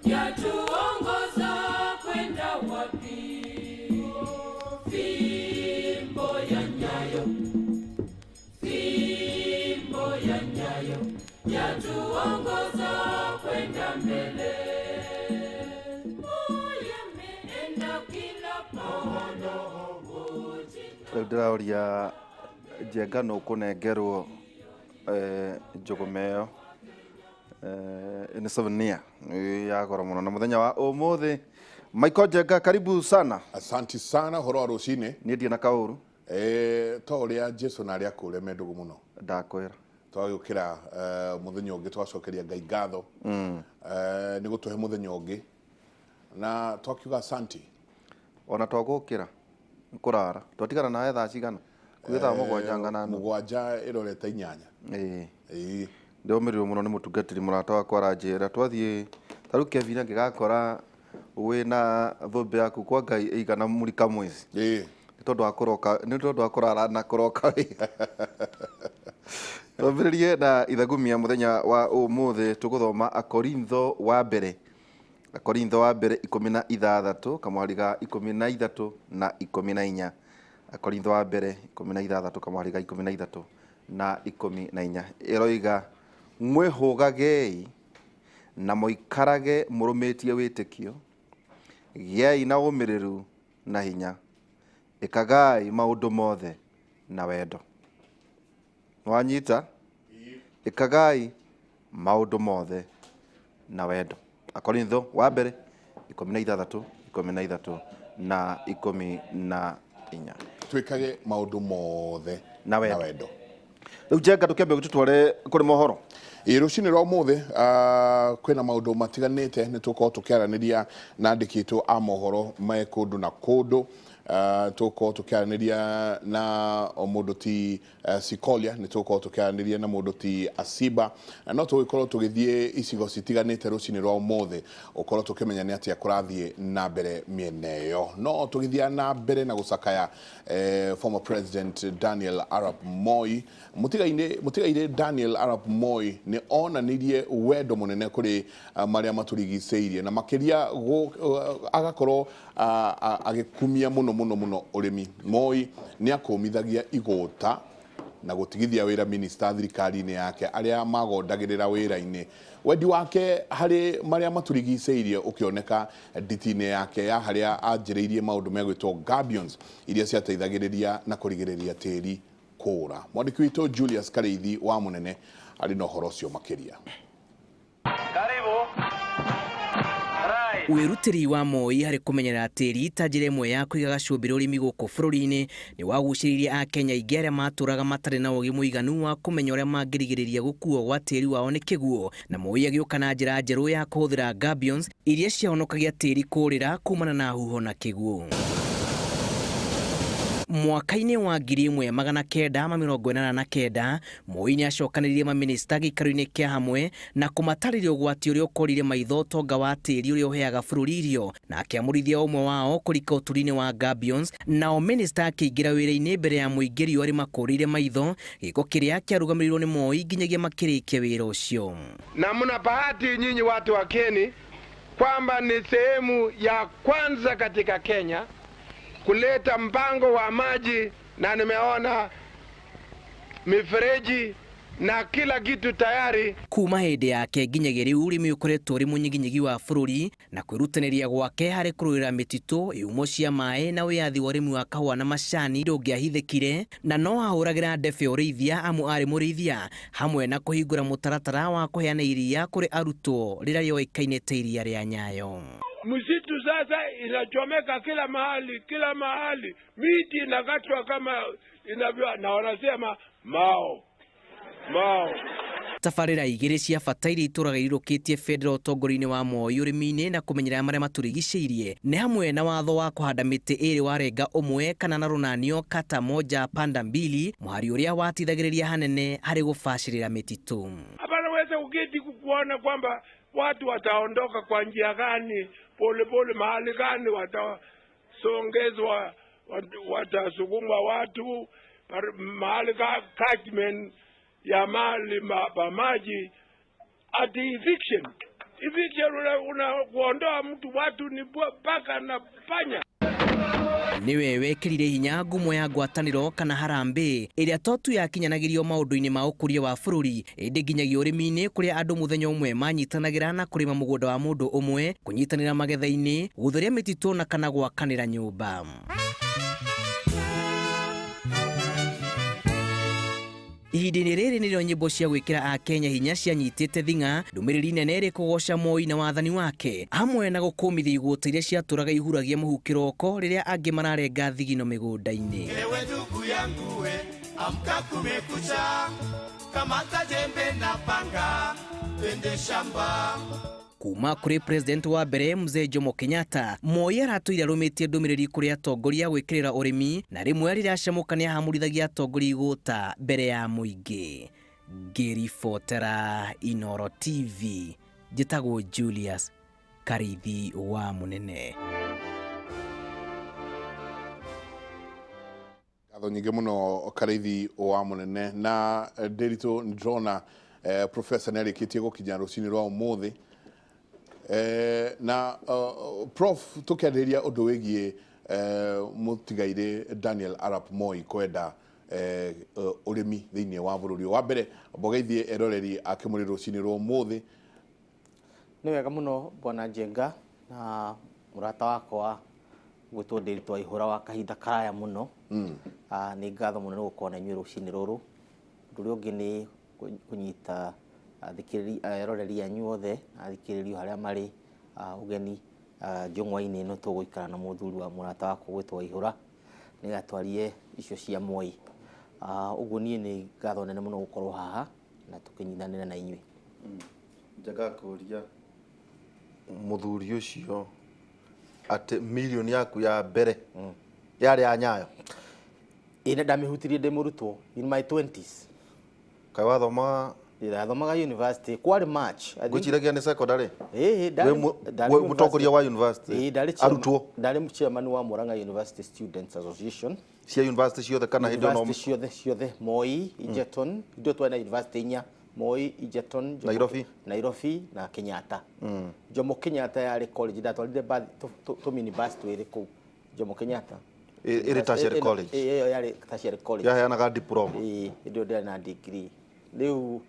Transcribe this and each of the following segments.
Yatuongoza kwenda wapi? Fimbo ya nyayo, fimbo ya nyayo, yatuongoza kwenda mbele. Yameenda kila pahali. Rĩu ndĩraũria Njenga nũ ũkũnengerwo njũgũma ĩyo nĩ souvenir nĩ ya goro mũno na mũthenya wa ũmũthĩ. Michael Njenga, karibu sana. Asanti sana. Horo wa rũcinĩ? Niĩ ndirĩ na kaũru. To ũrĩa Jesu na arĩa akũre me ndũgũ mũno. Ndakwĩra. Twagĩũkĩra mũthenya ũngĩ, twacokeria Ngai ngatho nĩ gũtũhe mũthenya ũngĩ na twakiuga asanti. Ona twagũkĩra kũrara twatigana nawe thaa cigana? Kuĩ thaa 7 ngana nuthu. 7 ĩrorete 8. Ĩĩ. Ĩĩ. Ndĩromĩrĩirwo mũno nĩ mũtungatĩri mũrata wakwa, aranjĩra twathiĩ ta rĩu Kevin angĩgakora wĩna thũmbĩ yaku kwa Ngai ĩigana mũrika mwezi. Nĩ tondũ wa kũroka, nĩ tondũ wa kũrara na kũroka wĩra. Twambĩrĩrie na ithagumia mũthenya wa ũmũthĩ, tũgũthoma Akorintho wa mbere, Akorintho wa mbere 16 kamũhari ga 13 na 14. Akorintho wa mbere 16 kamũhari ga 13 na 14 ĩroiga, mwĩhũgagei na mũikarage mũrũmĩtie wĩtĩkio, gĩai na ũmĩrĩru na hinya, ĩkagai maũndũ mothe na wendo. Wanyita? Ĩkagai maũndũ mothe na wendo. Akorintho wa mbere 16, 13 na 14. Twĩkage maũndũ mothe na wendo. Na wendo. Rĩu Njenga, ndũkĩambe gũtũtware kũrĩ mohoro. Ĩ rũcinĩ rwa ũmũthĩ kwĩna maũndũ matiganĩte. Nĩ tũgũkorwo tũkĩaranĩria na andĩki aitũ a mohoro me kũndũ na kũndũ. Tũgũkorwo tũkĩaranĩria na mũndũ ti Sikolia, nĩ tũgũkorwo tũkĩaranĩria na mũndũ ti Asiba, na no tũgĩkorwo tũgĩthiĩ icigo citiganĩte rũcinĩ rwa ũmũthĩ ũkorwo tũkĩmenya nĩ atĩa kũrathiĩ na mbere mĩena ĩyo. No tũgĩthiaga na mbere na gũcakaya former President Daniel Arap Moi, mũtigairĩ Daniel Arap Moi nĩ onanirie wendo mũnene kũrĩ marĩa matũrigicĩirie, na makĩria agakorwo agĩkumia mũno mũno mũno ũrĩmi. Moi nĩ akũmithagia igũta na gũtigithia wĩra minista thirikari-inĩ yake arĩa magondagĩrĩra wĩra-inĩ. Wendi wake harĩ marĩa matũrigicĩirie ũkĩoneka nditi-inĩ yake ya harĩa anjĩrĩirie maũndũ megwĩtwo gabions, iria ciateithagĩrĩria na kũrigĩrĩria tĩri kũra. Mwandĩki witũ Julius Karĩithi wa Mũnene arĩ na ũhoro ũcio makĩria. Wĩrutĩri wa Moi harĩ kũmenyerera tĩri ta njĩra ĩmwe ya kũiga gacumbĩrĩ ũrĩmi gũkũ bũrũri-inĩ nĩ wagucĩrĩirie Akenya aingĩ arĩa matũraga matarĩ na ũgĩ mũiganu wa kũmenya ũrĩa mangĩrigĩrĩria gũkuo gwa tĩri wao nĩ kĩguũ, na Moi agĩũka na njĩra njerũ ya kũhũthĩra gabions iria ciahonokagia tĩri kũrĩra kumana na huho na kĩguũ. Mwaka-inĩ wa 1989 Moi nĩ acokanĩrĩirie mamĩnĩsta gĩikaro-inĩ kĩa hamwe na kũmatarĩria ũgwati ũrĩa ũkorire maitho ũtonga wa tĩri ũrĩa ũheaga bũrũri irio, na akĩamũrithia ũmwe wao kũrika ũturi-inĩ wa gabions, nao mĩnĩsta akĩingĩra wĩra-inĩ mbere ya mũingĩ riũa rĩmakũrĩire maitho, gĩko kĩrĩa kĩarũgamĩrĩirwo nĩ Moi nginyagia makĩrĩkia wĩra ũcio. Na mna bahati nyinyi watu wa Kieni kwamba ni sehemu ya kwanza katika Kenya kuleta mpango wa maji, na nimeona mifereji na kila kitu tayari. Kuma hĩndĩ yake nginyagia rĩu ũrĩmi ũkoretwo ũrĩ mũnyiginyigi wa bũrũri, na kwĩrutanĩria gwake harĩ kũrũĩrĩra mĩtitũ, ihumo cia maĩ na wĩyathi wa ũrĩmi wa kahũa na macani ndũngĩahithĩkire, na no ahũragĩra ndebe ũrĩithia amu arĩ mũrĩithia, hamwe na kũhingũra mũtaratara wa kũheana iria kũrĩ arutwo rĩrĩa rĩoĩkaine ta iria rĩa Nyayo. Msitu sasa inachomeka kila mahali, kila mahali, miti inakatwa kama inavyo, na wanasema mao mao. Tabarĩra igĩrĩ cia bata iria itũraga irirũkĩtie bendera ũtongoria-inĩ wa Moi ũrĩmi-inĩ na kũmenyerera marĩa matũrigicĩirie nĩ hamwe na watho wa kũhanda mĩtĩ ĩrĩ warenga ũmwe kana na rũnanio kata moja panda mbili, mũhari ũrĩa watithagĩrĩria hanene harĩ gũbacĩrĩra mĩtitũ. Hapana weza kuketi kuona kwamba watu wataondoka kwa njia gani, pole pole, mahali gani watasongezwa, watasukumwa watu mahali catchment ya mahali pa maji at eviction. Eviction una kuondoa mtu, watu ni paka na panya. Niwe wekĩrire hinya ngumo ya ngwatanĩro kana harambee ĩrĩa to tu yakinyanagĩrio maũndũ-inĩ ma ũkũria wa bũrũri ĩndĩ nginyagia ũrĩmi-inĩ kũrĩa andũ mũthenya ũmwe manyitanagĩra na kũrĩma mũgũnda wa mũndũ ũmwe, kũnyitanĩra magetha-inĩ, gũtheria mĩtitũ na kana gwakanĩra nyũmba. Ihinda-inĩ rĩrĩ nĩrĩo nyĩmbo cia gwĩkĩra Akenya hinya cianyitĩte thing'a, ndũmĩrĩri nene ĩrĩ kũgoca Moi na wathani wake hamwe na gũkũmithia igũta iria ciatũraga ihuragia mũhu kĩroko rĩrĩa angĩ mararenga thigino mĩgũnda-inĩ. Ewe ndugu yangu we, amka kumekucha, kamata jembe na panga, twende shamba. Kuma kũrĩ president wa mbere Mzee Jomo Kenyatta, Moi aratũire arũmĩtie ndũmĩrĩri kũrĩ atongoria gwĩkĩrĩra ũrĩmi na rĩmwe rĩrĩa acamũka nĩahamũrithagia atongoria igũta mbere ya mũingĩ. Ngĩribotera Inooro TV, njĩtagwo Julius Karithi wa Mũnene. Ngatho nyingĩ mũno Karithi wa Mũnene. Na Ndiritu ndĩrona professor nĩ arĩkĩtie gũkinya rũcinĩ rwa ũmũthĩ. Na prof, tũkĩarĩrĩria ũndũ wĩgiĩ mũtigairĩ Daniel Arap Moi kwenda ũrĩmi thĩinĩ wa bũrũri. Wa mbere mbogeithie eroreri a Kĩmũrĩ rũcinĩ rwa ũmũthĩ. Nĩ wega mũno Bwana Njenga na mũrata wakwa gwĩtwo Ndiritu Waihũra wa kahinda karaya mũno. Nĩ ngatho mũno nĩ gũkorwo na inyuĩ rũcinĩ rũrũ. Ũndũ ũrĩa ũngĩ nĩ kũnyita eroreri anyu othe na athikĩrĩrio harĩa marĩ ũgeni njũng'wa-inĩ ĩno tũgũikara na mũthuri wa mũrata wakwa gwĩtwo Waihũra nĩgetha twarie icio cia Moi. Ũguo niĩ nĩ ngatho nene mũno gũkorwo haha na tũkĩnyitanĩra na inyuĩ. Njenga kũria mũthuri ũcio atĩ milioni yaku ya mbere yarĩ ya Nyayo? Ĩĩ, ndamĩhutirie ndĩ mũrutwo in my 20s. Kaĩ wathomaga? Ndathomaga university kwarĩ March. Ngwĩciragia nĩ secondary. Wĩ mũtongoria wa university? Arutwo? Ndarĩ chairman wa Murang'a University Students Association. Cia university ciothe kana hĩndĩ ĩyo no University ciothe ciothe, Moi, Egerton, hĩndĩ ĩyo twarĩ na university inya, Moi, Egerton, Nairobi, Nairobi na Kenyatta. Jomo Kenyatta yarĩ college, ndatwarire tũ minibus twĩrĩ kũu Jomo Kenyatta. Ĩrĩ tertiary college? Ĩyo yarĩ tertiary college. Yaheanaga diploma? Ĩĩ, hĩndĩ ĩyo ndĩarĩ na degree. Rĩu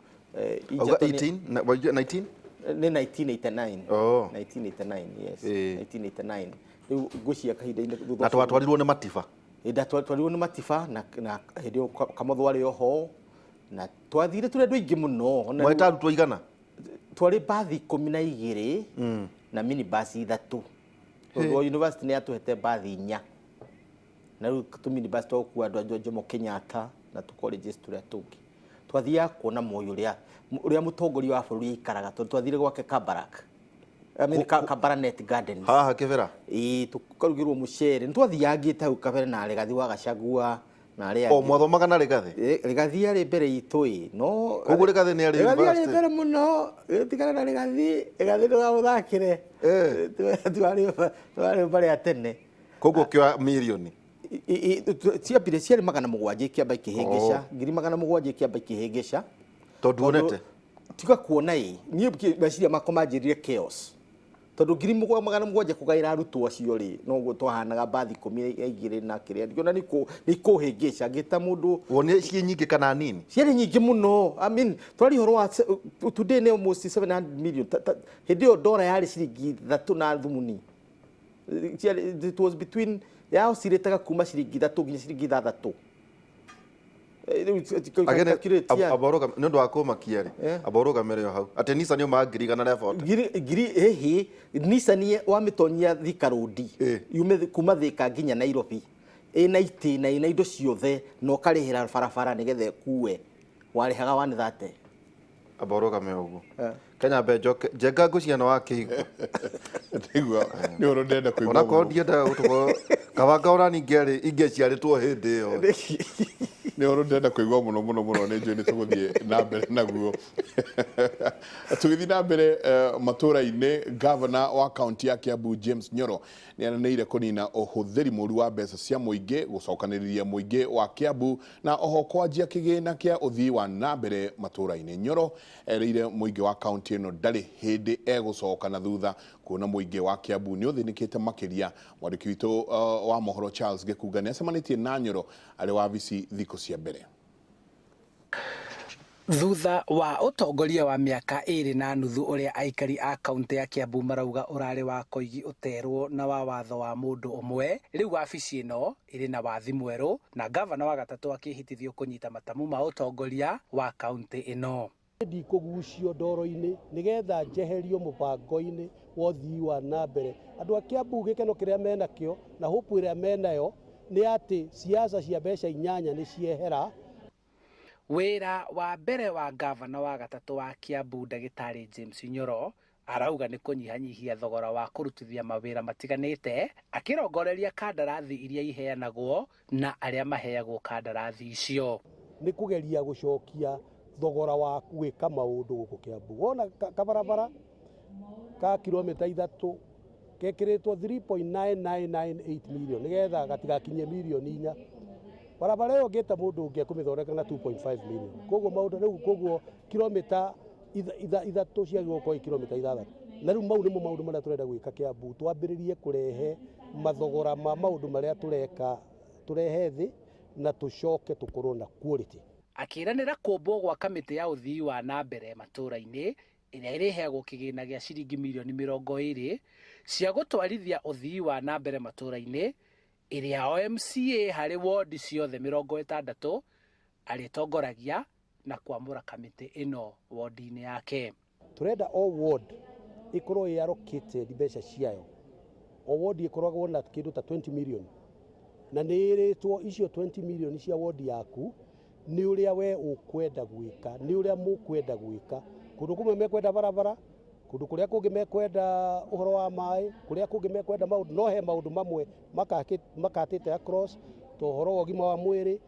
Auga 18, 19? Nĩ 1989. Oh. 1989, yes. 1989. Rĩu ngwĩciria kahinda-inĩ thutha Na ũcio. twatwarirwo nĩ Matiba? Ĩĩ, ndatwarirwo nĩ Matiba na hĩndĩ ĩyo Kamotho arĩ oho na twathire tũrĩ andũ aingĩ mũno. Mwarĩ ta arutwo igana? Twarĩ bathi 12 na minibus 3. Tondũ o university nĩ yatũhete bathi 4. Na rĩu tũ minibus twa gũkua andũ a Jomo Kenyatta na tũ colleges tũrĩa tũngĩ. Twathiaga kuona Moi ũrĩa mũtongoria wa bũrũri aikaraga tondũ twathire gwake Kabarak. I mean, Kabarnet Gardens. Haha Kibera? Ĩĩ, tũkarugĩrwo mũcere. Nĩ twathiangĩte hau kabere na Rigathi wa Gachagua na arĩa O angĩ. mwathomaga na Rigathi? Rigathi arĩ mbere itũ ĩ, no Koguo Rigathi nĩ arĩ Rigathi arĩ university? mbere mũno. Tigana na Rigathi, Rigathi ndũgamũthakĩre. Twarĩ mbere ya tene. Koguo kĩoya mirioni? Ciambire ciarĩ 700 ikĩamba ikĩhĩngĩca, 700,000 ikĩamba ikĩhĩngĩca. Tondũ wonete? Tiga kuona ĩ, niĩ meciria makwa manjĩrire chaos. Tondũ 700,000 kũgaĩra arutwo acio rĩ, noguo twahanaga bathi 12 na kĩrĩa. Ndikĩona nĩ ikũhĩngĩca, ngĩta mũndũ. Wonire ciĩ nyingĩ kana nini? Ciarĩ nyingĩ mũno. I mean, twaria ũhoro wa today nĩ almost 700 million. Hĩndĩ ĩyo ndora yarĩ ciringi 3 na thumuni. It was between yao cirĩtaga kuma ciringi 3 nginya ciringi 6. Nĩ ũndũ wa kũmakia rĩ, amba ũrũgamĩre o hau. Atĩ Nissan yaumaga ngiri igana rĩa forty. Ngiri, ĩhĩ, Nissan wamĩtonyia Thika Road, yume kuma Thika nginya Nairobi, ĩna itĩ na ĩna indo ciothe, na ũkarĩhĩra barabara nĩgetha ĩkue, warĩhaga 130. Amba ũrũgame ũguo. Kenya mbe njoke, Njenga ngũcia na wakĩigua. Ndĩigua, nĩ ũhoro ndĩrenda kũigua Onakorwo mũno. ndiendaga gũtũkorwo, kaba ngaona ningĩ arĩ ingĩciarĩtwo hĩndĩ ĩyo. Nĩ ũhoro ndĩrenda kũigua mũno mũno mũno, nĩ njũĩ nĩ tũgũthiĩ na mbere naguo. Tũgĩthiĩ na mbere matũra-inĩ, gavana wa kaunti ya Kiambu James Nyoro nĩ eranĩire kũnina ũhũthĩri mũru wa mbeca cia mũingĩ, gũcokanĩrĩria mũingĩ wa Kiambu na oho kwanjia kĩgĩna kĩa ũthii wa na mbere matũra-inĩ. Nyoro erĩire mũingĩ wa kaunti ĩno ndarĩ hĩndĩ egũcoka na thutha kuona mũingĩ wa Kiambu nĩ ũthĩnĩkĩte makĩria. Mwandĩki witũ wa mohoro Charles Gĩkunga nĩ acemanĩtie na Nyoro arĩ wabici thikũ cia mbere. Thutha wa ũtongoria wa mĩaka 2.5 ũrĩa aikari a kaunti ya Kiambu marauga ũrarĩ wa koigi ũterwo na wa watho wa mũndũ ũmwe, rĩu wabici ĩno ĩrĩ na wathi mwerũ na gavana wa gatatũ akĩhĩtithio kũnyita matamu ma ũtongoria wa kaunti ĩno. Ndikũgucio ndoro-inĩ nĩgetha njeherio mũbango-inĩ wa ũthii wa na mbere. Andũ a Kiambu gĩkeno kĩrĩa menakĩo na hope ĩrĩa menayo nĩ atĩ siasa cia mbeca 8 nĩ ciehera. Wĩra wa mbere wa gavana wa gatatũ wa Kiambu ndagĩtarĩ James Nyoro arauga nĩ kũnyihanyihia thogora wa kũrutithia mawĩra matiganĩte, akĩrongoreria kandarathi iria iheanagwo na arĩa maheagwo kandarathi icio. Nĩ kũgeria gũcokia thogora wa gwĩka maũndũ gũkũ Kiambu. Wona kabarabara ka kilomita 3 kekĩrĩtwo 3.9998 million nĩgetha gatigakinye mirioni 4. Barabara ĩyo ũngĩta mũndũ ũngĩ ekũmĩthondeka na 2.5 million. Koguo maũndũ rĩu, koguo kilomita 3 ciagĩrĩirwo gũkorwo i kilomita 6. Na rĩu mau nĩmo maũndũ marĩa tũrenda gwĩka Kiambu, twambĩrĩrie kũrehe mathogora ma maũndũ marĩa tũreka tũrehe thĩ na tũcoke tũkorwo na quality. Akĩranĩra kũmbwo gwa kamĩtĩ ya ũthii wa na mbere matũra-inĩ ĩrĩa ĩrĩheagwo kĩgĩna gĩa ciringi mirioni 20 cia gũtwarithia ũthii wa na mbere matũra-inĩ, ĩrĩa o MCA harĩ wodi ciothe 60 arĩtongoragia na kwamũra kamĩtĩ ĩno wodi-inĩ yake. Tũrenda o ward ĩkorwo ĩ allocated mbeca ciayo. O ward ĩkoragwo na kĩndũ ta 20 million. Na nĩ ĩrĩtwo icio 20 million cia ward yaku nĩ ũrĩa we ũkwenda gwĩka, nĩ ũrĩa mũkwenda gwĩka. Kũndũ kũmwe mekwenda barabara, kũndũ kũrĩa kũngĩ mekwenda ũhoro wa maĩ, kũrĩa kũngĩ mekwenda maũndũ, no he maũndũ mamwe makatĩte across ta ũhoro wa ũgima wa mwĩrĩ,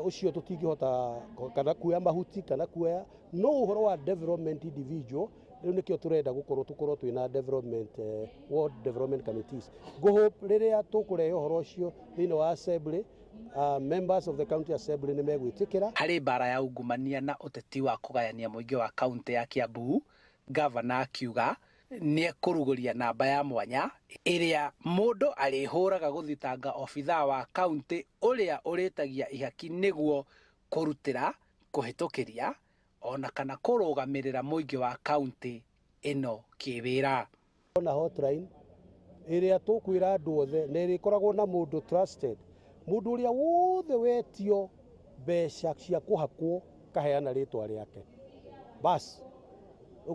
ũcio tũtingĩhota kana kuoya mahuti kana kuoya, no ũhoro wa development individual rĩu nĩkĩo tũrenda gũkorwo tũkorwo twĩna development, ward development committees. Ngũhope rĩrĩa tũkũrehe ũhoro ũcio thĩinĩ wa assembly, members of the county assembly nĩ megwĩtĩkĩra. Harĩ mbara ya ungumania na ũteti wa kũgayania mũingĩ wa kaunti ya Kiambu, gavana akiuga nĩ ekũrugũria namba ya mwanya ĩrĩa mũndũ arĩhũraga gũthitanga obithaa wa kaunti ũrĩa ũrĩtagia ihaki nĩguo kũrutĩra, kũhĩtũkĩria ona kana kũrũgamĩrĩra mũingĩ wa kaunti ĩno kĩwĩra. Na hotline ĩrĩa tũkwĩra andũ othe na ĩrĩkoragwo na mũndũ trusted, mũndũ ũrĩa wothe wetio mbeca cia kũhakwo kaheana rĩtwa rĩake, bas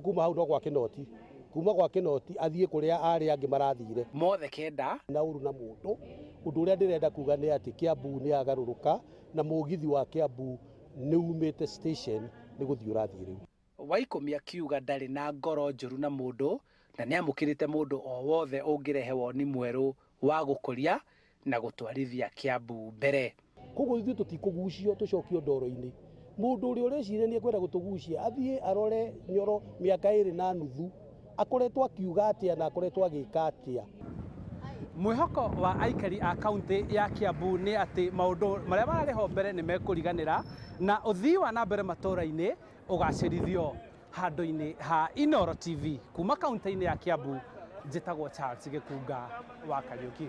kuma hau no gwa kĩnoti, kuma gwa kĩnoti athiĩ kũrĩa arĩa angĩ marathire mothe kenda na ũru na mũndũ. Ũndũ ũrĩa ndĩrenda kuga nĩ atĩ Kiambu nĩ yagarũrũka na mũgithi wa Kiambu nĩ umĩte station nĩ gũthiĩ ũrathiĩ rĩu. Waikũmi akiuga ndarĩ na ngoro njũru na mũndũ na nĩamũkĩrĩte mũndũ o wothe ũngĩrehe woni mwerũ wa gũkũria na gũtwarithia Kiambu mbere. Koguo ithuĩ tũtikũgucio tũcokio ndoro-inĩ. Mũndũ ũrĩa ũreciria nĩ ekwenda gũtũgucia athiĩ arore Nyoro mĩaka 2.5 akoretwo akiuga atĩa na akoretwo agĩka atĩa. Mwĩhoko wa aikari a kaunti ya Kiambu nĩ atĩ maũndũ marĩa mararĩ ho mbere nĩ mekũriganĩra na ũthii wa na mbere matũra-inĩ ũgacĩrithio. Handũ-inĩ ha Inooro TV kuma kaunti-inĩ ya Kiambu, njĩtagwo Charles Gĩkunga wa Kariũki.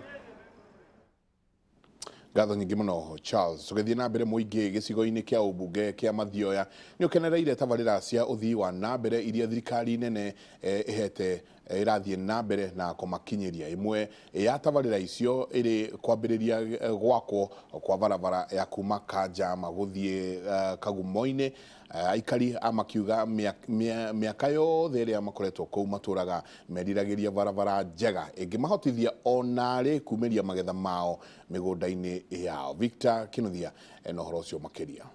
Ngatho nyingĩ mũno Charles. Tũgĩthiĩ na mbere, mũingĩ gĩcigo-inĩ kĩa ũmbunge kĩa Mathioya nĩ ũkenereire tabarĩra cia ũthii wa na mbere iria thirikari nene ĩhete ĩrathiĩ na mbere na kũmakinyĩria. Ĩmwe ya tabarĩra icio ĩrĩ kwambĩrĩria gwakwo kwa barabara ya kuma Kanjama gũthiĩ Kagumo-inĩ. Aikari a makiuga mĩaka yothe ĩrĩa makoretwo kũu matũraga meriragĩria barabara njega ĩngĩmahotithia onarĩ kumĩria magetha mao mĩgũnda-inĩ yao. Victor Kinuthia ena ũhoro ũcio makĩria.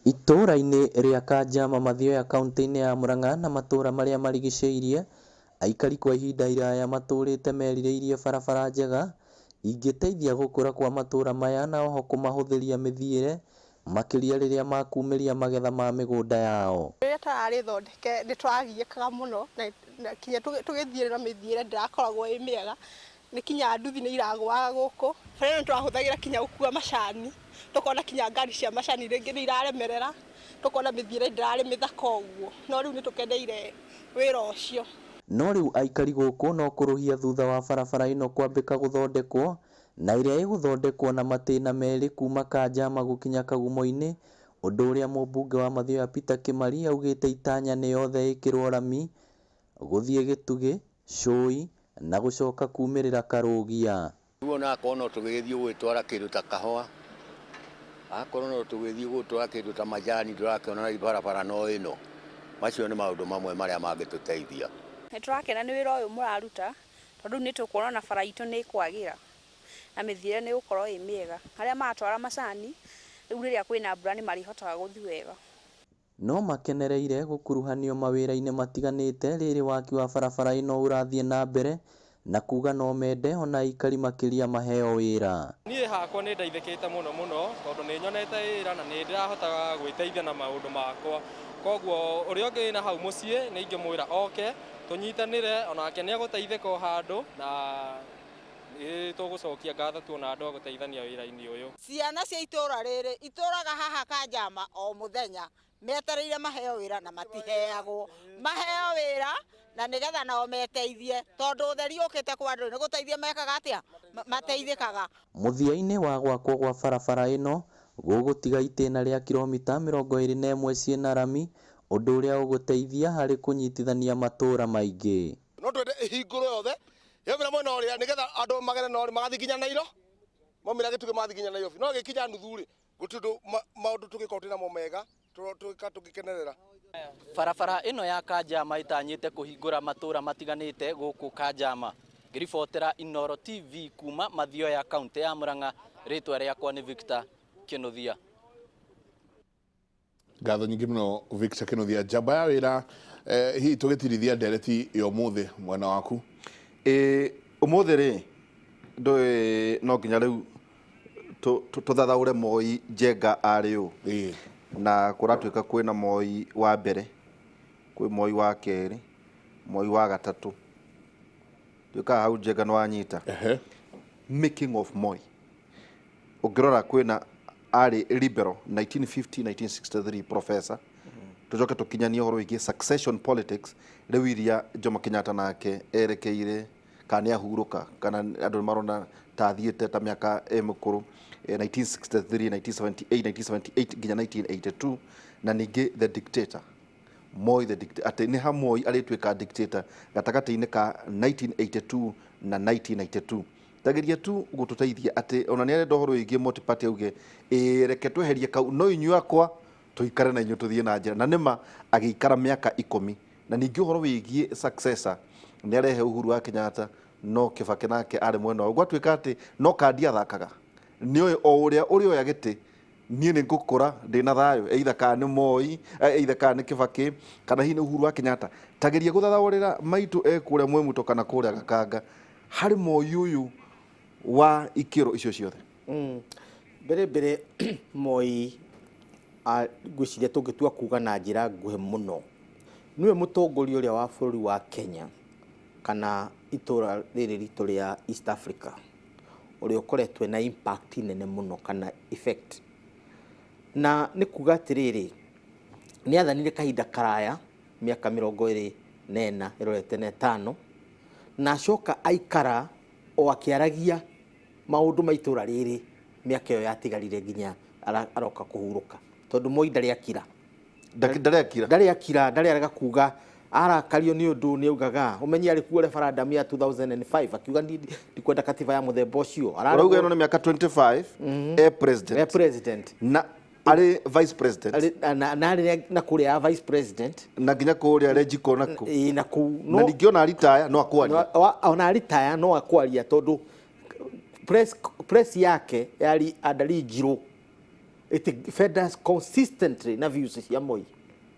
Itũũra-inĩ rĩa Kanjama Mathioya kaunti-inĩ ya Murang'a na matũũra marĩa marigicĩirie, aikari kwa ihinda iraya matũũrĩte merirĩirie barabara njega ingĩteithia gũkũra kwa matũra maya na oho kũmahũthĩria mĩthiĩre makĩria rĩrĩa makumĩria magetha ma mĩgũnda yao. Rĩrĩa tararĩ thondeke nĩ tũragiĩkaga mũno na kinya tũgĩthiĩ na mĩthiĩre ndĩrakoragwo ĩ mĩega, nĩ kinya nduthi nĩ iragũaga gũkũ. Bara ĩno nĩ tũrahũthagĩra kinya gũkua macani, tũkona kinya ngari cia macani rĩngĩ nĩ iraremerera, tũkona mĩthiĩre ndĩrarĩ mĩthaka ũguo, no rĩu nĩ tũkeneire wĩra ũcio. No rĩu aikari gũkũ no kũrũhia thutha wa barabara ĩno kwambĩka gũthondekwo na ĩrĩa ĩgũthondekwo na matĩna merĩ kuma Kanjama gũkinya Kagumo-inĩ, ũndũ ũrĩa mũmbunge wa Mathioya Peter Kimari augĩte itanya nĩ yothe ĩkĩrwo rami gũthiĩ Gĩtugĩ, Cũi na gũcoka kumĩrĩra Karũgia. Rĩu ona akorwo no tũgĩgĩthiĩ gũgĩtwara kĩndũ ta kahũa, akorwo no tũgĩthiĩ gũtwara kĩndũ ta majani, ndũrakĩona rĩu barabara no ĩno. Macio nĩ maũndũ mamwe marĩa mangĩtũteithia. Nĩ tũrakena nĩ wĩra ũyũ mũraruta tondũ nĩ tũkuona ona bara itũ nĩ ĩkwagĩra na mĩthiĩre nĩ ĩgũkorwo ĩ mĩega. Arĩa maratwara macani rĩu rĩrĩa kwĩna mbura nĩ marĩhotaga gũthiĩ wega. No makenereire gũkuruhanio mawĩra-inĩ matiganĩte rĩrĩ waki wa barabara ĩno ũrathiĩ na mbere na kuga no mende ona aikari makĩria maheo wĩra. Niĩ hakwa nĩ ndeithĩkĩte mũno mũno tondũ nĩ nyonete wĩra na nĩ ndĩrahota gwĩteithia na maũndũ makwa, koguo ũrĩa ũngĩ wĩna hau mũciĩ nĩ ingĩmwĩra oke tũnyitanĩre, onake nĩ egũteithĩka o handũ na nĩ tũgũcokia ngatho tuona andũ a gũteithania wĩra-inĩ ũyũ. Ciana cia itũra rĩrĩ itũraga haha Kanjama o mũthenya metereire maheo wĩra na matiheagwo, maheo wĩra na nĩgetha nao meteithie tondũ ũtheri ũkĩte kwa andũ nĩ gũteithia mekaga atĩa, mateithĩkaga. Mũthia-inĩ wa gwakwo gwa barabara ĩno gũgũtiga itĩna rĩa kilomita 21 ciĩna rami, ũndũ ũrĩa ũgũteithia harĩ kũnyitithania matũra maingĩ. No twende ĩhingũrwo yothe yaumĩra mwena ũrĩa nĩgetha andũ magere na ũrĩa magathiĩ nginya Nairo, maumĩra Gĩtugĩ magathiĩ nginya Nairobi, no gĩkinya nuthu rĩ gũtirĩ ũndũ maũndũ tũgĩkorwo twĩna mo mega tũgĩkenerera. Barabara ĩno ya Kanjama ĩtanyĩte kũhingũra matũra matiganĩte gũkũ Kanjama. Ngĩribotera Inooro TV kuma Mathioya kaunti ya Murang'a, rĩtwa rĩakwa nĩ Victor Kĩnuthia. Ngatho nyingĩ mũno Victor Kĩnuthia. Njamba ya wĩra, hihi tũgĩtirithia ndereti ya ũmũthĩ mwena waku? Ũmũthĩ rĩ ndũĩ no nginya rĩu tũthathaũre Moi Njenga arĩ ũ. Na kũratuĩka kwĩna Moi wa mbere, kwĩ Moi wa kerĩ, Moi wa gatatũ. Tuĩkaga hau Njenga nĩ wanyita. Making of Moi. Ũngĩrora kwĩna arĩ liberal 1950 1963 professor. Tucoke tũkinyanie ũhoro wĩgiĩ succession politics rĩu iria Jomo Kenyatta nake erekeire kana nĩ ahurũka kana andũ marona ta athiĩte ta mĩaka ĩ mĩkũrũ, 1963 1978 1978 nginya 1982, na ningĩ the dictator Moi the dictator, atĩ nĩ ha Moi arĩtuĩka dictator gatagatĩ-inĩ ka 1982 na 1992. Tageria tu gũtũteithia atĩ ona nĩ arenda ũhoro wĩgiĩ multi-party auge ĩĩ reke tweherie kau no inyuĩ akwa tũikare na inyuĩ tũthiĩ na njĩra, na nĩma agĩikara mĩaka 10. Na ningĩ ũhoro wĩgiĩ successor nĩ arehe Uhuru wa Kenyatta no Kibaki nake arĩ mwena wao, gwatuĩka atĩ no kandi athakaga nĩoĩ o ũrĩa ũrĩoya gĩtĩ niĩ nĩ ngũkũra ndĩna thayũ, either kana nĩ Moi, either kana nĩ Kibaki kana hihi nĩ Uhuru wa Kenyatta. Tageria gũthathaũrĩra maitũ e kũrĩa Mwemuto kana kũrĩa Gakanga harĩ Moi ũyũ wa ikĩro icio ciothe. Mbere mbere Moi ngwĩciria tũngĩtua kuga na njĩra nguhĩ mũno nĩwe mũtongoria ũrĩa wa bũrũri wa Kenya kana itũra rĩrĩ ritũ rĩa East Africa ũrĩa ũkoretwo na impact nene mũno kana effect. Na nĩ kuga atĩrĩrĩ, nĩ athanire kahinda karaya mĩaka 24 ĩrorete na 5, na acoka aikara o akĩaragia maũndũ ma itũra rĩrĩ mĩaka ĩyo yatigarire nginya aroka kũhurũka, tondũ Moi ndarĩ akira. Ndarĩ akira. Ndarĩ akira, ndarĩ arega kuga arakario nĩ ũndũ nĩ augaga ũmenye arĩ kuo referendum ya 2005 akiuga ndikwenda katiba ya mũthemba ũcio. Arauga ĩno nĩ mĩaka 25 e president. E president. Na arĩ vice president. Arĩ, na arĩ na kũrĩa ya vice president. Na nginya kũrĩa Rejiko na kũ. Ĩĩ, na kũu. Na ningĩ ona aritaya no akwaria. Ona aritaya no akwaria tondũ press yake yari andari njirũ. It fed us consistently na views cia Moi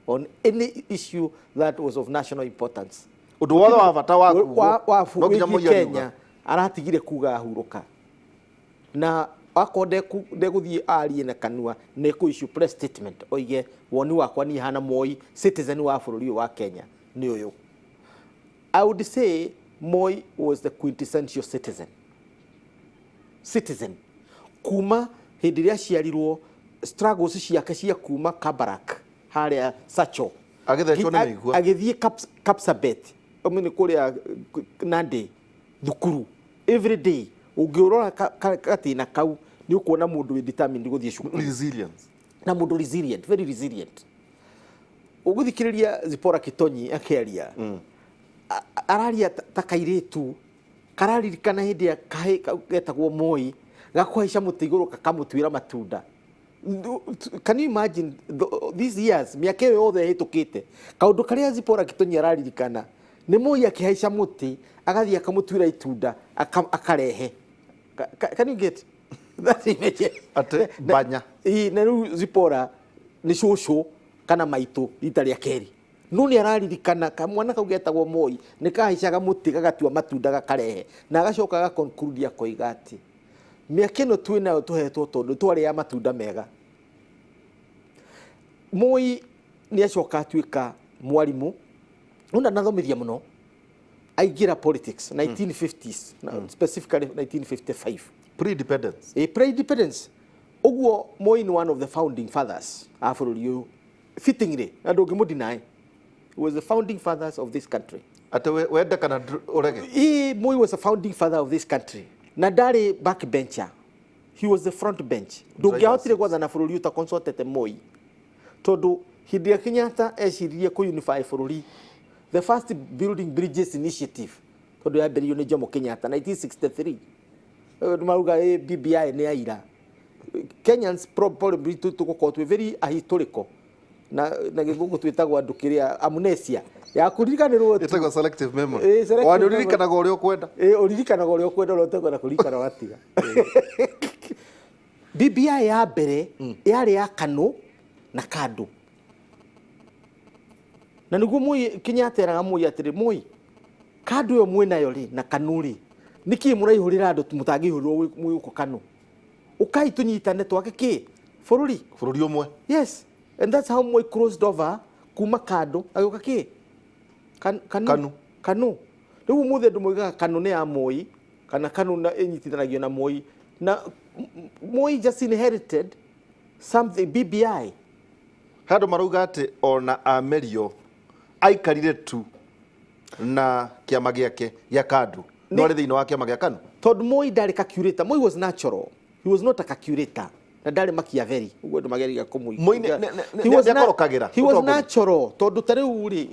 on any issue that was of national importance. Ũndũ wothe wa bata wa wa no nginya wĩgiĩ Moi ariuga. Kenya aratigire kuga ahurũka. Na akorwo ndegũthiĩ arie na kanua, nĩ kũ issue press statement oige woni wakwa niĩ hana Moi, citizen wa bũrũri ũyũ wa Kenya, nĩ ũyũ. I would say Moi was the quintessential citizen kuma hĩndĩ ĩrĩa aciarirwo, struggles ciake cia kuma Kabarak harĩa Sacho. Agĩthecwo nĩ mĩigua. Agĩthiĩ Kapsabet, nĩ kũrĩa Nandi thukuru every day. Ũngĩrora gatĩna kau, nĩ ũkuona mũndũ wĩ determined gũthiĩ cukuru. Resilience. Na mũndũ resilient, very resilient. Ũgũthikĩrĩria Zipporah Kitonyi akĩaria, araria ta kairĩtu kararirikana hĩndĩ ya kahĩ getagwo Moi gakũhaica mũtĩ igũrũ kakamũtuĩra matunda. Can you imagine these years, mĩaka ĩyo yothe ĩhĩtũkĩte, kaũndũ karĩa Zipporah Kitonyi araririkana nĩ Moi akĩhaica mũtĩ agathiĩ akamũtuĩra itunda akarehe. Can you get that image? Atĩ banya. Ĩ, na rĩu Zipporah nĩ cũcũ kana maitũ rita rĩa kerĩ, no nĩ araririkana kamwana kau getagwo Moi nĩ kahaicaga mũtĩ gagatua matunda gakarehe, na agacoka agaconclude akoiga atĩ mĩaka ĩno twĩ nayo tũhetwo tondũ twarĩa matunda mega. Moi nĩ acoka atuĩka mwarimũ, no ndanathomithia mũno. Aingĩra politics 1950s, specifically 1955. Pre-independence. Pre-independence. Ũguo Moi nĩ one of the founding fathers a bũrũri ũyũ, fittingly, na ndũngĩmũ-deny he was the founding fathers of this country. Atĩ wende kana ũrege. Ĩ, Moi was a founding father of this country, na ndarĩ backbencher, he was the front bench. Ndũngĩahotire gwathana bũrũri ũta consultete Moi, tondũ hĩndĩ ĩrĩa Kenyatta eciririe kũ unify bũrũri, the first Building Bridges Initiative, tondũ yambĩrĩirio nĩ Jomo Kenyatta 1963. Marauga BBI nĩ aira Kenyans probably tũgũkorwo twĩ very ahistorical, na gĩthũngũ twĩtagwo andũ kĩrĩa amnesia ya kũririkanĩrwo tu. Ĩtagwo selective memory. Selective Wa nĩ memory. ũririkanaga ũrĩa ũkwenda. Ĩ, ũririkanaga ũrĩa ũkwenda, ũrĩa ũtekwenda kũririkana ũgatiga. BBI ya mbere yarĩ ya KANU na KANDU, na nĩguo Moi, Kenyatta eraga Moi atĩrĩ, "Moi, KANDU ĩyo mwĩnayo rĩ na KANU rĩ, nĩkĩ mũraihũrĩra andũ mũtangĩihũrĩrwo mwĩ gũkũ KANU? Ũkai tũnyitane twake kĩ bũrũri." Bũrũri ũmwe. Yes, and that's how Moi crossed over kuma KANDU agĩũka kĩ KANU. KANU. KANU. Rĩu ũmũthĩ andũ moigaga KANU nĩ ya Moi, kana KANU na ĩnyitithanagio na Moi, na Moi just inherited something, BBI. He andũ marauga atĩ ona amerio aikarire tu na kĩama gĩake gĩa KANDU, no arĩ thĩinĩ wa kĩama gĩa KANU. Tondũ Moi ndarĩ calculator. Moi was natural, he was not a calculator, na ndarĩ Machiavelli ũguo andũ mageragia kũmũ Moi He was nĩakorokagĩra he was ũtongoria. natural, tondũ ta rĩu rĩ,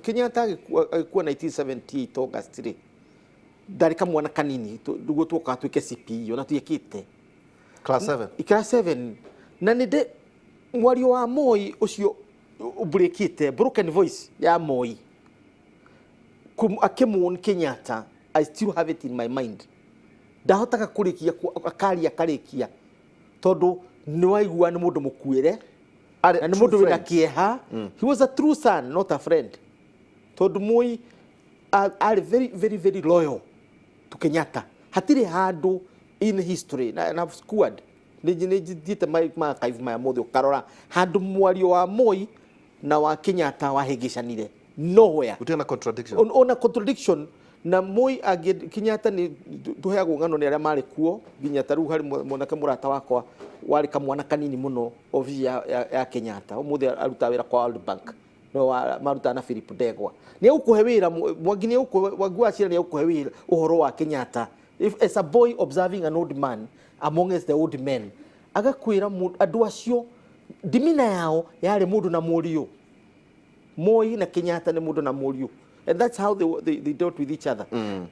Kenyatta agĩkua 1978 August rĩ, ndarĩ kamwana kanini nĩguo tuokaga twĩke CPE, ona tuĩkĩte Class 7. Class 7, na nĩ ndĩ mwario wa Moi ũcio ũbreakĩte, broken voice ya Moi akĩmuon Kenyatta, I still have it in my mind. Ndahotaga kũrĩkia akaria akarĩkia, tondũ nĩ waigua nĩ mũndũ mũkuĩre na nĩ true mũndũ wĩna friend. kĩeha. He was a true son, not a friend, tondũ Moi arĩ very very very loyal to Kenyatta. Hatirĩ handũ in history na squad nĩ thiĩte ma archive maya mothe, ũkarora handũ mwario wa Moi na wa Kenyatta wahĩngĩcanire, nowhere. Gũtirĩ na contradiction. Ona contradiction na Moi angĩ Kenyatta nĩ tũheagwo ng'ano nĩ arĩa marĩ kuo, nginya ta rĩu harĩ mwanake mũrata wakwa warĩ kamwana kanini mũno obici ya Kenyatta, ũmũthĩ arutaga wĩra kwa World Bank, no marutaga na Philip Ndegwa. Nĩ egũkũhe wĩra Mwangi, nĩ egũkũhe, Mwangi wa Chira nĩ egũkũhe wĩra ũhoro wa Kenyatta. If as a boy observing an old man amongst the old men, agakwĩra andũ acio ndimina yao yarĩ mũndũ na mũriũ. Moi na Kenyatta nĩ mũndũ na mũriũ, and that's how they dealt with each other.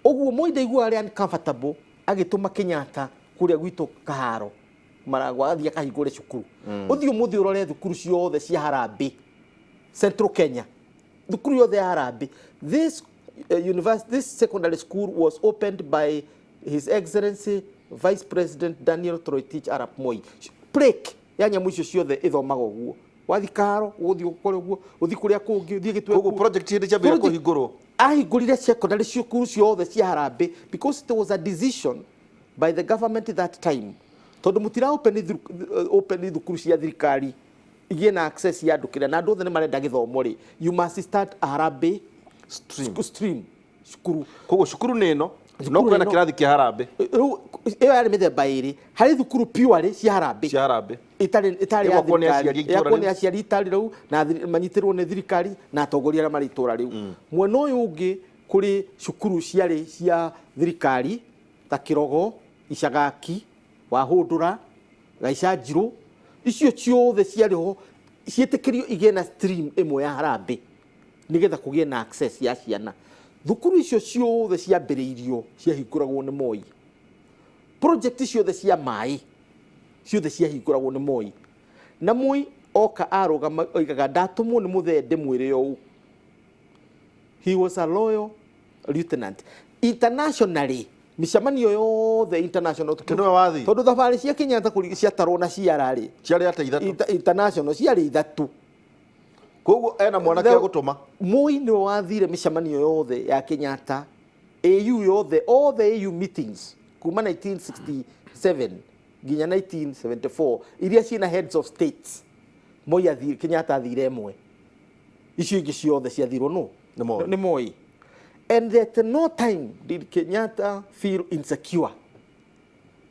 Ũguo Moi ndaiguaga arĩ uncomfortable agĩtũma Kenyatta kũrĩa gwitũ Kaharo Maragwa athiĩ akahingũre cukuru. Ũthiĩ ũmũthĩ ũrore thukuru ciothe cia Harambee Central Kenya, thukuru yothe ya Harambee, this university, this secondary school was opened by His Excellency Vice President Daniel Toroitich arap Moi. Plaque ya nyamũ icio ciothe ĩthomaga ũguo. Wathi Kaharo ũgũthiĩ ũkore ũguo, ũthiĩ kũrĩa kũngĩ, ũthiĩ Gĩtweko. Koguo project hĩndĩ ciambĩrĩria kũhingũrwo. Ahingũrire secondary cukuru ciothe cia Harambee because there was a decision. by the government that time, tondũ mũtira open open thukuru cia thirikari igĩe na access ya andũ kĩrĩa, na andũ othe nĩ marenda gĩthomo rĩ, you must start a harambee stream, stream cukuru. Koguo cukuru nĩ ĩno, no kwĩna kĩrathi kĩa harambee. Rĩu ĩyo yarĩ mĩthemba ĩrĩ, harĩ thukuru purely cia harambee, cia harambee itarĩ itarĩ ya Ĩgwakwo nĩ thirikari, aciari a itũũra ĩgwakwo nĩ rĩu. Aciari itarĩ rĩu na manyitĩrwo nĩ thirikari na atongoria arĩa marĩ itũũra rĩu. Mwena ũyũ ũngĩ kũrĩ cukuru ciarĩ cia thirikari ta Kĩrogo, Icagaki, Wahũndũra, Gaica Njirũ, icio ciothe ciarĩ ho ciĩtĩkĩrio igĩe na stream ĩmwe ya harambee nĩgetha kũgĩe na access ya ciana. Thukuru icio ciothe ciambĩrĩirio ciahingũragwo nĩ Moi. Project ciothe cia maĩ ciothe ciahingũragwo nĩ Moi, na Moi oka arũgama oigaga, "Ndatũmwo nĩ mũthee ndĩmwĩre ũũ." He was a loyal lieutenant. Internationally, mĩcemanio yothe international, tondũ thabarĩ cia Kenyatta ciatarwo na ciara rĩ, Ciarĩ ata ithatũ. International ciarĩ ithatũ. Koguo ena mwanake agũtũma. Moi nĩwe wathire mĩcemanio yothe ya Kenyatta, AU yothe, all the AU meetings kuma 1967 nginya 1974 iria ciĩna heads of states. Moi athire, Kenyatta athire ĩmwe, icio ingĩ ciothe ciathirwo no Nĩ Moi. Nĩ Moi. And at no time did Kenyatta feel insecure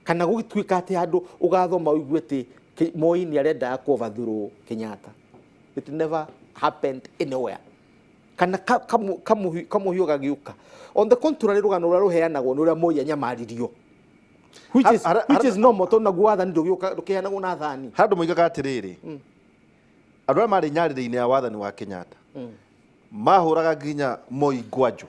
kana gũgĩtuĩka atĩ handũ ũgathoma ũigue atĩ Moi nĩ arendaga kũ overthrow Kenyatta. It never happened anywhere kana kamũhiũ gagĩũka. On the contrary, rũgano rũrĩa rũheanagwo nĩ ũrĩa Moi anyamaririo, which is normal, tondũ naguo wathani ndũgĩũka ndũkĩheanagwo na thani. Handũ moigaga atĩrĩrĩ, andũ arĩa marĩ nyarĩrĩ-inĩ ya wathani wa Kenyatta mahũraga nginya Moi ngwanjo.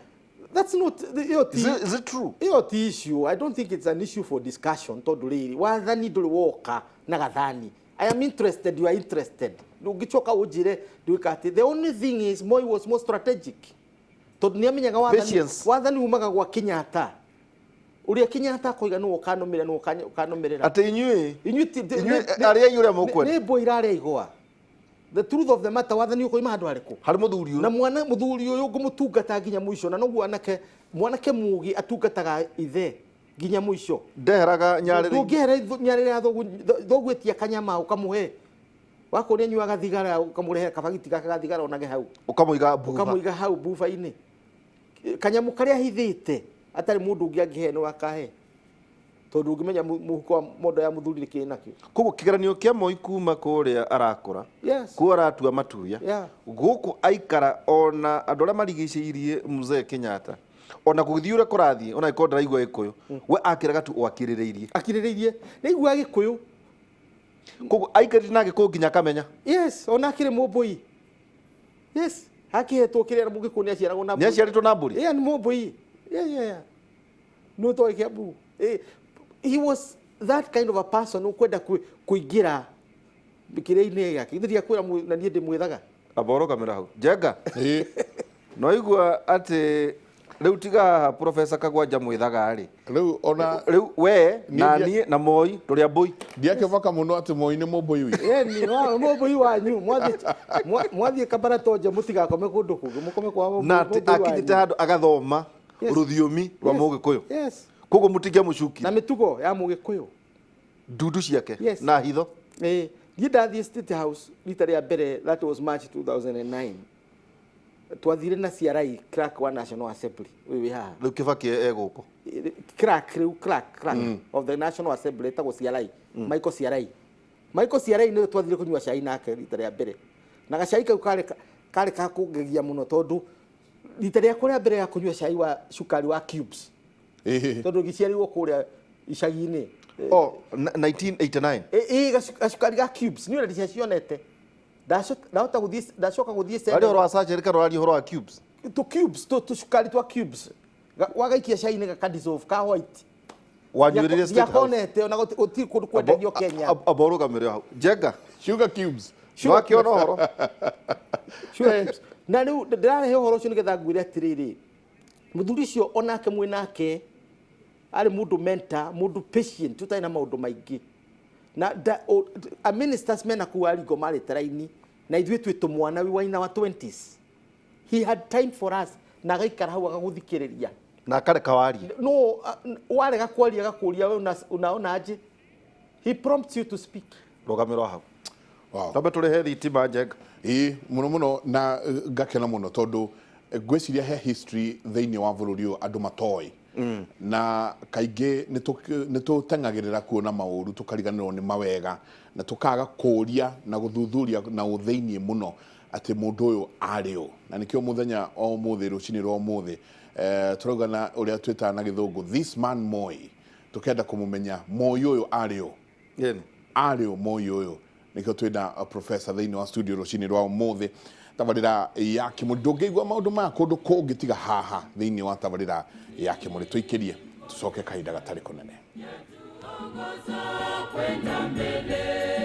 That's not ĩyo ti Is it true? Ĩyo ti issue. I don't think it's an issue for discussion, tondũ rĩrĩ, wathani ndũrĩ woka na gathani. I am interested, you are interested. Ndũngĩcoka ũnjĩre ndwĩka atĩ. The only thing is Moi was more strategic, tondũ nĩ amenyaga wathani Patience. Wathani umaga gwa Kenyatta. Ũrĩa Kenyatta akoiga nĩwe ũkanũmĩrĩra, nĩwe ũkanũmĩrĩra. Atĩ inyuĩ inyuĩ inyuĩ arĩai ũrĩa mũkwenda. Nĩ mbũ irarĩa igwa. The truth of the matter, wathani ũkoima handũ harĩkũ? Harĩ mũthuri ũyũ. Na mwana mũthuri ũyũ ngũmũtungata nginya mũico, na noguo anake, mwanake mũgĩ atungataga ithe nginya mũico. Ndeheraga nyarĩrĩ. Ndũngĩhera nyarĩrĩ ya thoguo. Thoguo etia kanyama ũkamũhe, wakorwo nĩ anyuaga thigara ũkamũrehera kabagiti gake ga thigara onage hau. Ũkamũiga buba. Ũkamũiga hau buba-inĩ, kanyamũ karĩa ahithĩte atarĩ mũndũ ũngĩ angĩhe nĩ wakahe, tondũ ũngĩmenya mũhuko wa mondo ya mũthuri nĩ kĩĩ nakĩo. Koguo kĩgeranio kĩa Moi kuma kũrĩa arakũra, kuo aratua matuya, gũkũ aikara, ona andũ arĩa marigicĩirie mzee Kenyatta, ona gũgĩthiĩ ũrĩa kũrathiĩ, ona angĩkorwo ndaraigua Gĩkũyũ, we akĩraga tu o akirĩrĩirie. Akirĩrĩirie, nĩ aiguaga Gĩkũyũ. Koguo aikarĩte na Gĩkũyũ nginya akamenya. Yes, ona akĩrĩ mũmbũi. Yes, akĩhetwo kĩrĩa mũgĩkũyũ nĩ aciaragwo na Nĩ aciarĩtwo na mbũri? Yeah, nĩ mũmbũi. Yeah. No toĩ Kĩambu. He was that kind of a person ũkwenda kũingĩra kĩrĩa-inĩ gĩake. Githĩ ndiakwĩra na niĩ ndĩmwĩthaga. Amba ũrũgamĩra hau, Njenga. No igua atĩ rĩu tiga haha Professor Kagwanja mwĩthaga rĩ. Rĩu ona rĩu we na Niĩ niĩ na Moi tũrĩ a mbũi. Ndiakĩbaka mũno atĩ Moi nĩ mũmbũi witũ. Yeah, ni mũmbũi wanyu. Mwathiĩ Kabaratoja mũtigakome kũndũ kũngĩ, mũkome kwa Na atĩ mũmbũi akinyĩte wanyu. handũ agathoma rũthiomi rwa Mũgĩkũyũ. Koguo mũtingĩamũcukia. Na mĩtugo ya Mũgĩkũyũ. Ndundu ciake na hitho. Ĩĩ, niĩ ndathiĩ State House rita rĩa mbere, that was March 2009. Twathire na CRI, clerk wa National Assembly ũyũ wĩ haha. Rĩu Kĩbakĩ e gũkũ. Clerk rĩu, clerk of the National Assembly etagwo CRI, Michael CRI. Michael CRI nĩwe twathire kũnyua cai nake rita rĩa mbere, na gacai kau karĩ ka kũngegia mũno, tondũ rita rĩakwa rĩa mbere ya kũnyua cai wa cukari wa cubes, tondũ ngĩciarirwo kũrĩa icagi-inĩ. Oh, 1989. Ĩ gacukari ga cubes nĩ ũrĩa ndiacionete. Ndahota gũthiĩ, ndacoka gũthiĩ Arĩ ũhoro wa sachet kana ũraria ũhoro wa cubes? Tu cubes, tu cukari twa cubes. Wagaikia cai-inĩ gaka dissolve ka white. Wanyuĩrĩire State House. Ndiakonete ona gũtirĩ kũndũ kwendagio Kenya. Amba ũrũgamĩre hau, Njenga. Sugar cubes. Sugar cubes. Ũhoro. Sugar cubes. Na rĩu ndĩrarehe ũhoro ũcio nĩgetha ngwĩre atĩrĩrĩ, mũthuri ũcio onake mwĩ nake arĩ mũndũ mentor, mũndũ patient, ũtarĩ na maũndũ maingĩ. Na a ministers mena kũu aringo marĩte raini na ithuĩ twĩ tũmwana, we were in our 20s. He had time for us na agaikara hau agagũthikĩrĩria. Na akareka warie. No warega kwaria agakũria we unaona aje. He prompts you to speak. Rũgamĩrwo hau. Wow. Twambe tũrĩhe thitima, Njenga. Ĩĩ, mũno mũno, na ngakena mũno tondũ ngwĩciria he history thĩinĩ wa bũrũri ũyũ andũ matoĩ, na kaingĩ nĩ tũteng'agĩrĩra kuona maũru tũkariganĩrwo nĩ mawega, na tũkaga kũũria na gũthuthuria na ũthĩiniĩ mũno atĩ mũndũ ũyũ arĩ ũ. Na nĩkĩo mũthenya o ũmũthĩ, rũcinĩ rwa ũmũthĩ, tũrauga na ũrĩa twĩtaga na Gĩthũngũ "this man Moi", tũkenda kũmũmenya Moi ũyũ arĩ ũ, arĩ ũ Moi ũyũ. Nĩkĩo twĩna professor thĩinĩ wa studio rũcinĩ rwa ũmũthĩ. Tabarĩra ya Kĩmũrĩ, ndũngĩigua maũndũ maya kũndũ kũngĩ tiga haha thĩinĩ wa tabarĩra ya Kĩmũrĩ. Tũikĩrie, tũcoke kahinda gatarĩ kũnene. Kwenda mbele.